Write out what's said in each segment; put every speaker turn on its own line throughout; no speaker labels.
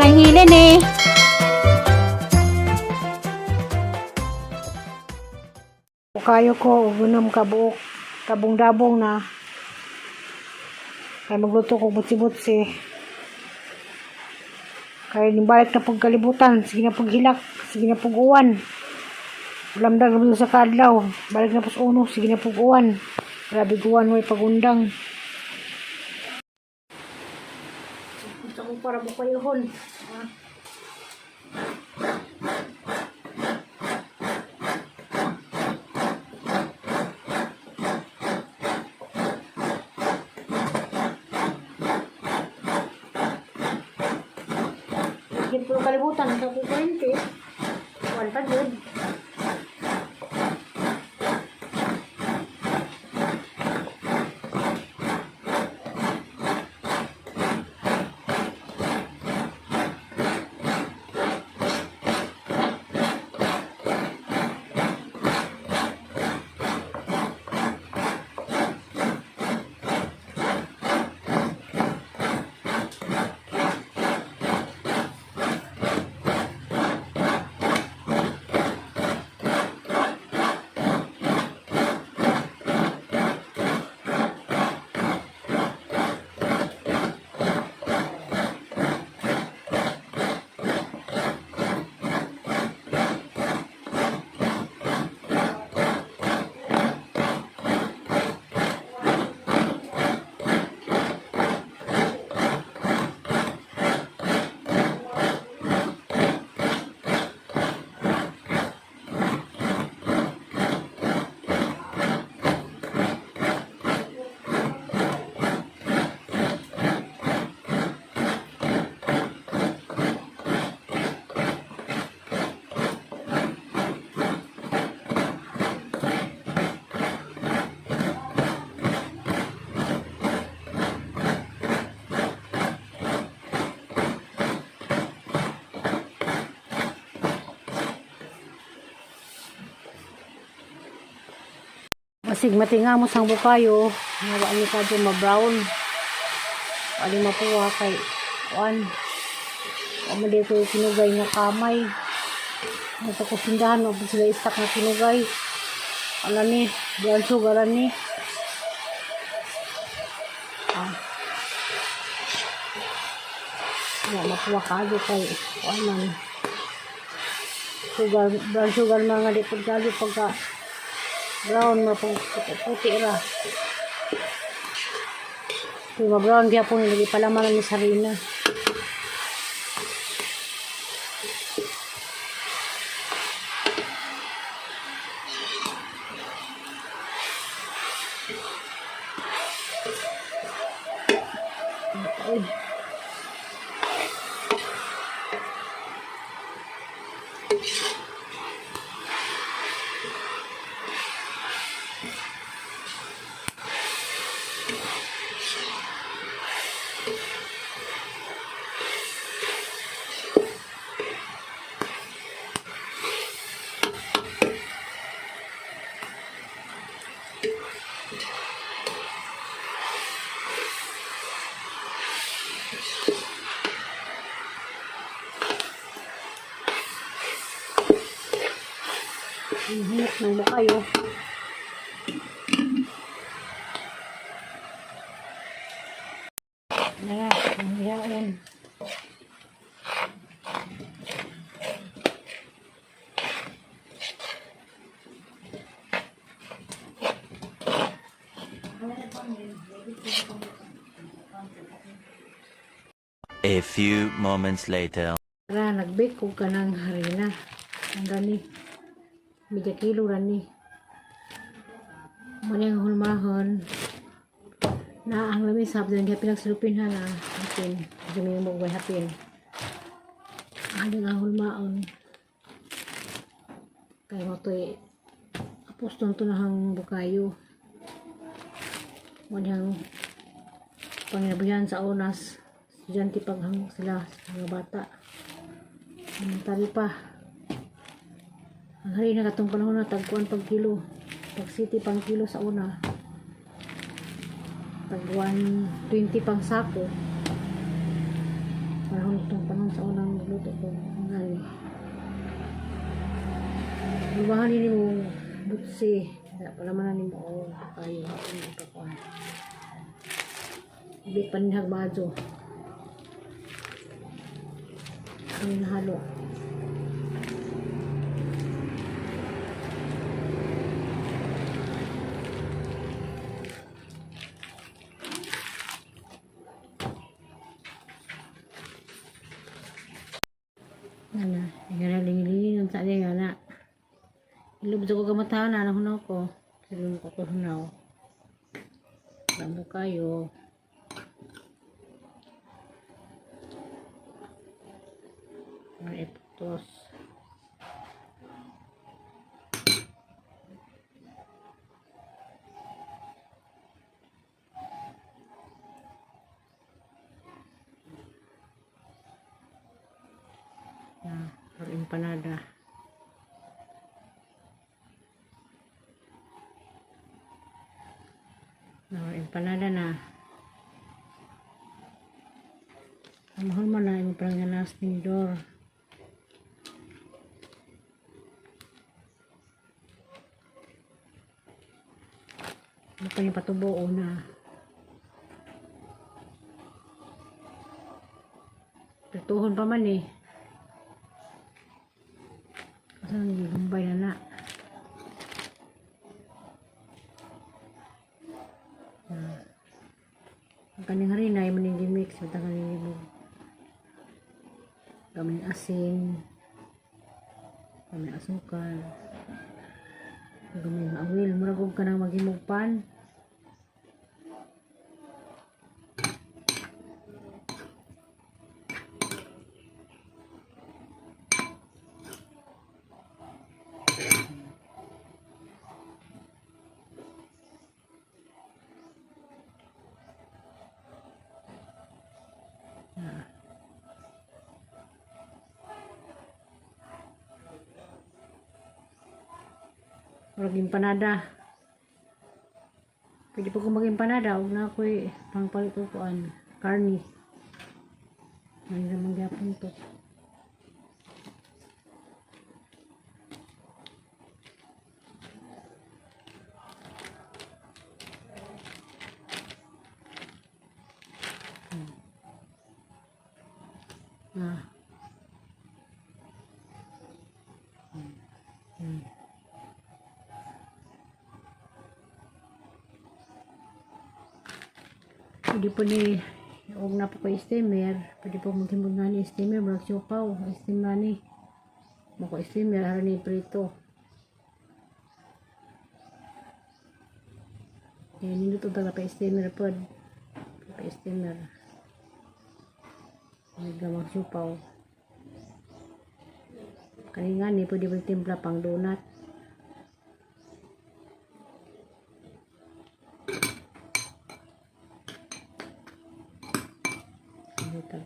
Sobrang hilin eh.
Kayo ko og unom ka buok tabong-dabong na kay magluto ko butsi-butsi. Kay nibalik na pagkalibutan, sige na paghilak, sige na pag-uwan. Lamdag na sa kadlaw, balik na po sa uno, sige na pag-uwan. Grabe guwan may pagundang. Gusto ko para bukayuhon. Ah. Yung puro kalibutan sa kukurente. Uwan pa jud. Basig matinga mo sang bukayo, nga wa ni kadto ma-brown. Wali mapuha kay kuan. Wa man di ko kinugay nga kamay. Nasa kusindahan wa sila istak nga kinugay. Ala ni, brown sugar ni. Ah. Wa mapuha kadto kay kuan man. Sugar, brown sugar mga di pud kadto pagka brown ma puti ra. Kung ma-brown gyapon lagi palaman ni sarina. Ay. Ang hinot ng bukayo. Na, ang yaon.
A few moments later.
Ra, nagbake ko ka ng harina. Ang gani. Medya kilo rani. Muna ang hulmahon. Na ang lamis hapon ang pinagsulupin ha na hapin. Kasi may mo hapin. Ang ang hulmaon. Kaya mo to'y apostol to na hang bukayo. Muna ang panginabuyan sa onas. Estudyante paghang sila sa mga bata. Elementary pa. Ang hari na katong panahon na tagkuan pag kilo. Pag city pang kilo sa una. Tag 120 pang sako. Panahon itong panahon sa unang luto ko. Ngani. Lubahan ni mo butsi. Wala pala man ni mo. Oh, kayo. Ano ito? Ibig paninhag bajo. Ang nahalo. Ana, nga lingilingin ang sa nga na. Ilubod ko kamatahan na hunaw ko. Silong ko ko hunaw. Ramo kayo. Mga iputos. Na, or empanada. Na, or empanada na. Ang mahal mo na, yung parang ganas ni door. Ano pa yung patubo una? Prituhon pa man eh. Asa nang gigumbay na na. Na. Ang kaning harina ay maning gimix. Matang kaning gimix. Gamay asin. Gamay asukal. Gamay maawil. Murag og ka nang maghimog pan. Murag empanada. Pwede pa ko mag-empanada. Huwag na ako'y pangpalit ko kuan. Karni. May ramang gyapon to. Ah. Pwede po ni og na po ko steamer, pwede po maghimog nga ni steamer, murag siopaw, steam na ni. Mo ko steamer ara ni prito. Kaya nindot og taga pa steamer pod. Pa steamer. May gamang siopaw. Kani nga ni pwede mo timpla pang donut. Ano tag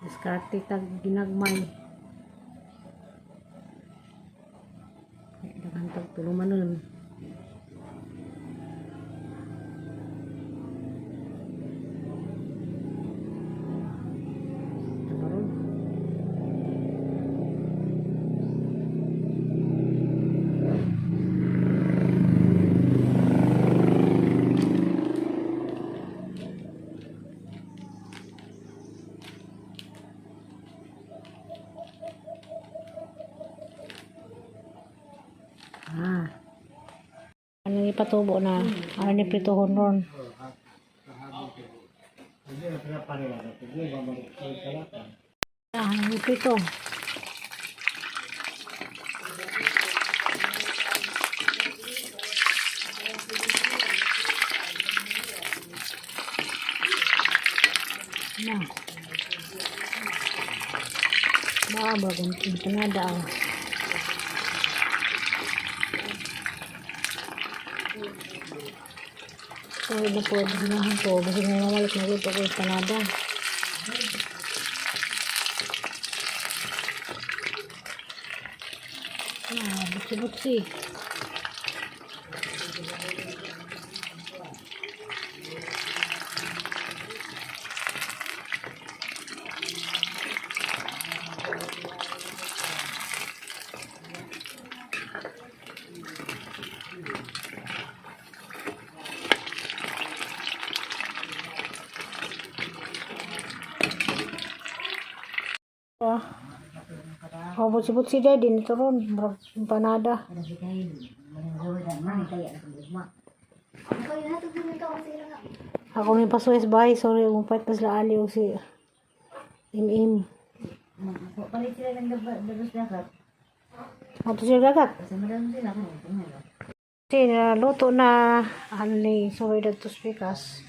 diskarte tag ginagmay. Ay, daghan tag tulumanon. Tabaron. Ah. Ano ni patubo na? Ano ni prituhon ron? Ah, ano ni prito? Na. Ba, bagong empanada ah. So, na po, ginahan ko. Basta nga mamalik na luto ko empanada. Ah, butsi-butsi. Ah. Oh, butsi-butsi dahil din ito ron. Murag empanada. Ako may pasuwes bahay. Sorry, umupait pa sila ali o si Im-im.
Palit sila ng dabas dagat.
Ato siya dagat.
Kasi madami sila kung ito.
Kasi naluto na ano ni sorry that to speak us.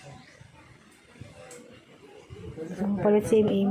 Palit si Im-im.